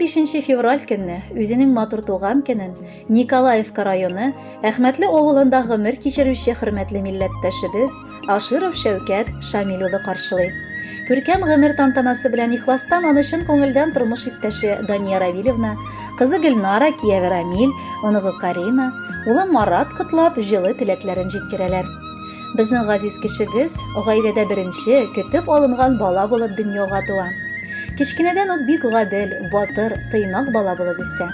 25 февраль көнне үзенең матур туган көнен Николаевка районы Әхмәтле авылында гомер кичерүче хөрмәтле милләттәшебез Аширов Шәүкәт Шамил улы каршылый. Күркәм гомер тантанасы белән ихластан аны чын күңелдән тормыш иптәше Дания Равилевна, кызы Гөлнара, кияве Рамил, оныгы Карина, улы Марат котлап, җылы теләкләрен җиткерәләр. Безнең газиз кешебез гаиләдә беренче, көтеп алынган бала булып дөньяга туа. Кечкенәдән үк бик гадел, батыр, тыйнак бала булып үсә.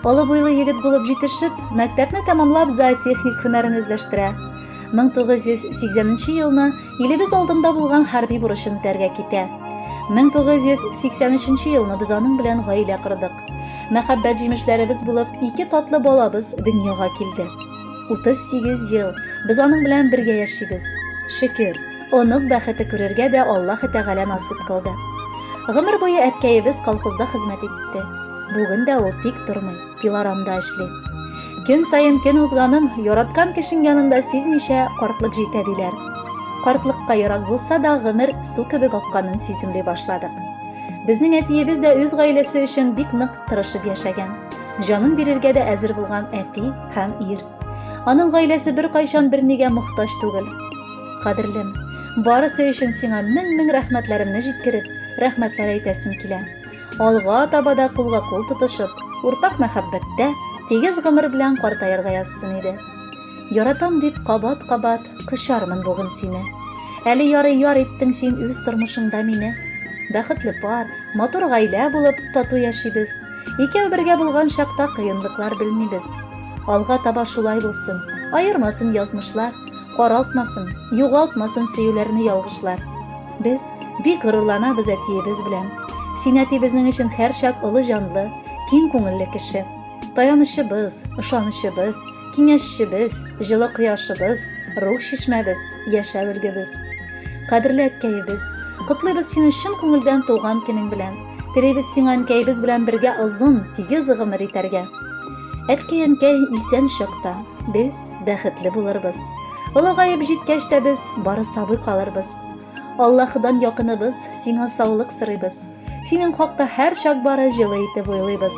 Олы буйлы егет булып җитешеп, мәктәпне тәмамлап зоотехник һөнәрен үзләштерә. 1980 нче елны илебез алдында булган хәрби бурычын үтәргә китә. 1983 елны без аның белән гаилә кордык. Мәхәббәт җимешләребез булып ике татлы балабыз дөньяга килде. 38 ел без аның белән бергә яшибез. Шөкер, онык бәхете күрергә дә Аллаһы Тәгалә насыйп кылды. Гомер буе әткәебез колхозда хезмәт итте. Бүген дә ул тик тормый, пилорамда эшли. Көн саен көн узганын яраткан кешең янында сизмичә картлык җитә диләр. Картлыкка ерак булса да, гомер су кебек акканын сиземли башладык. Безнең әтиебез дә үз гаиләсе өчен бик нык тырышып яшәгән. Җанын бирергә дә әзер булган әти һәм ир. Аның гаиләсе беркайчан бернигә мохтаҗ түгел. Кадерлем, барысы өчен сиңа мең-мең рәхмәтләремне җиткереп, рәхмәтләр әйтәсем килә. Алга таба да кулга-кул тотышып, уртак мәхәббәттә, тигез гомер белән картаерга язсын иде. Яратам дип кабат-кабат кочармын бүген сине. Әле ярый яр иттең син үз тормышыңда мине. Бәхетле пар, матур гаилә булып тату яшибез. Икәү бергә булган чакта кыенлыклар белмибез. Алга таба шулай булсын, аермасын язмышлар, каралтмасын, югалтмасын сөюләрне ялгышлар. Без бик горурланабыз әтиебез белән. Син әти безнең өчен һәрчак олы җанлы, киң күңелле кеше. Таянычыбыз, ышанычыбыз, киңәшчебез, җылы кояшыбыз, рух чишмәбез, яшәү өлгебез. Кадерле әткәебез, котлыйбыз сине чын күңелдән туган көнең белән. Телибез сиңа әнкәебез белән бергә озын, тигез гомер итәргә. Әткәй-әнкәй исән чакта без бәхетле булырбыз. Олыгаеп җиткәч тә без бары сабый калырбыз. Аллаһыдан якыныбыз, сиңа саулык сорыйбыз. Синең хакта һәрчак бары җылы итеп уйлыйбыз.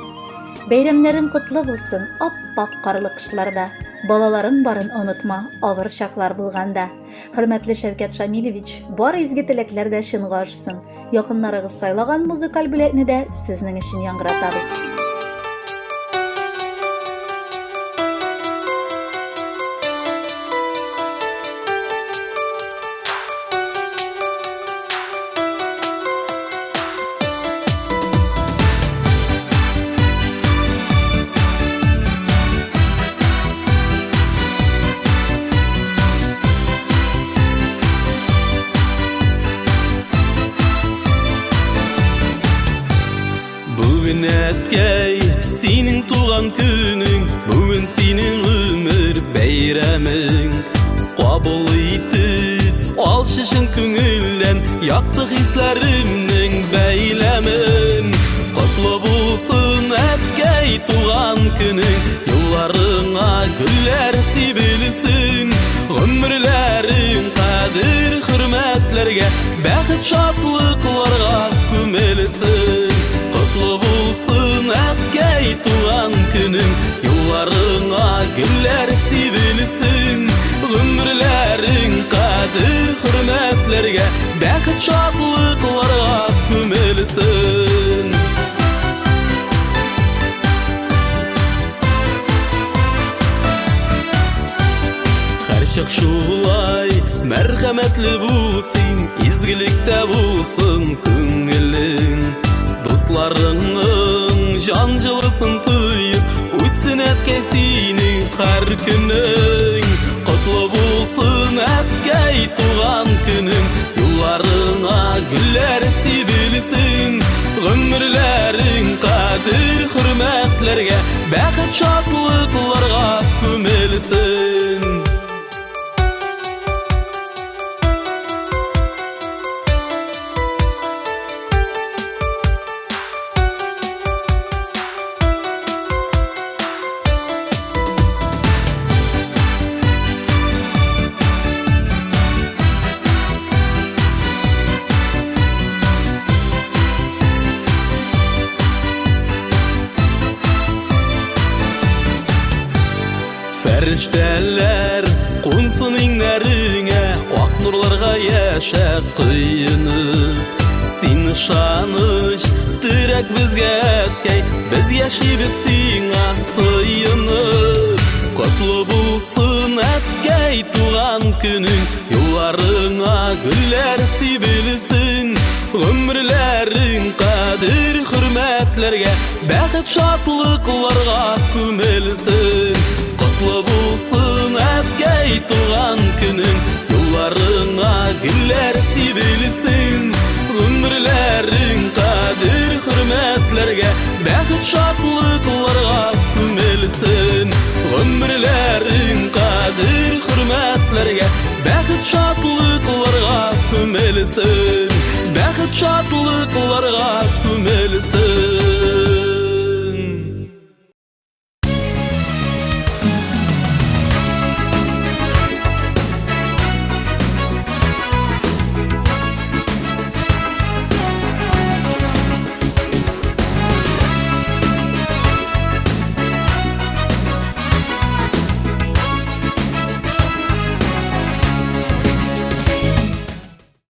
Бәйрәмнәрең котлы булсын, ап-ак карлы кышларда. Балаларың барын онытма, авыр чаклар булганда. Хөрмәтле Шәүкәт Шамилевич, бар изге теләкләр дә чынга ашсын. Якыннарыгыз сайлаган музыкаль бүләкне дә сезнең өчен яңгыратабыз. Бүген әткәй, синең туган көнең, бүген синең гомер бәйрәмең. Кабул итеп, алчы чын күңелдән якты хисләремнең бәйләмен. Котлы булсын, әткәй, туган көнең, юлларыңа гөлләр сибелсен. Гомерләрең кадер хөрмәтләргә, бәхет шатлыкларга күмелсен. Котлы булсын, әткәй, туган көнең, юлларыңа гөлләр сибелсен. Гомерләрең кадер хөрмәтләргә, бәхет шатлыкларга күмелсен. Һәрчак шулай мәрхәмәтле бул син, изгелектә булсын күңелең. Дусларыңның җан җылысын тоеп, үтсен әткәй синең һәр көнең. Котлы булсын, әткәй, туган көнең, юлларыңа гөлләр сибелсен. Гомерләрең кадер хөрмәтләргә, бәхет шатлыкларга күмелсен. Фәрештәләр кунсын иңнәреңә, ак нурларга яшә коенып. Син ышаныч, терәк безгә, әткәй, без яшибез сиңа сыенып. Котлы булсын, әткәй, туган көнең, юлларыңа гөлләр сибелсен. Гомерләрең кадер хөрмәтләргә, бәхет шатлыкларга күмелсен. Котлы булсын, әткәй, туган көнең, юлларыңа гөлләр сибелсен. Гомерләрең кадер хөрмәтләргә, бәхет шатлыкларга күмелсен. Гомерләрең кадер хөрмәтләргә, бәхет шатлыкларга күмелсен. Бәхет шатлыкларга күмелсен.